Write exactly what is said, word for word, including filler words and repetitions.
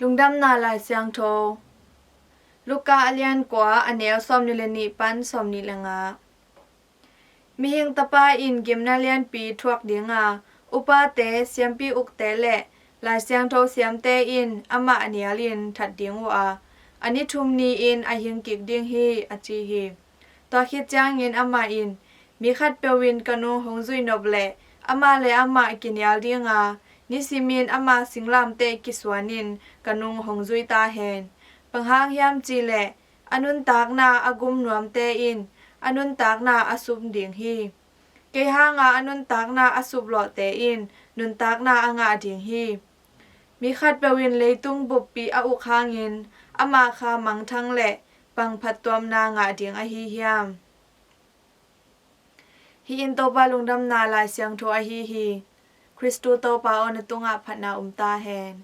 Lungdamna Lai Siangtho, Luka a lian kua, a neu sawmnih le nih pan sawmnih le nga. Mihing Tapa in gimna lianpi thuak dinga, upate, siampi ukte le Lai Siangtho siamte in amah nialin that ding uh a, a ni thum ni-in a hing kik ding hi, a ci hi. Tua khit ciangin amah in, mi khatpeuh in ka nung hong zuih nop leh amah le amah kinial dinga, nisimin ama singlamteh kisuanin ka nung hong zui ta hen. Bang hang hiam cih leh a nuntakna a gum nuamte in a nuntakna a sum ding hi. Kei hanga a nuntakna a suplawhte in nuntakna a ngah ding hi. Mi khatpeuh in leitung buppi a uk hangin ama kha mangthang le pangphattuamna ngah ding ahi hiam? Hih in Topa Lungdamna Lai Siangtho ahi hi. Khristu Topa aw, na tungah phatna um ta hen.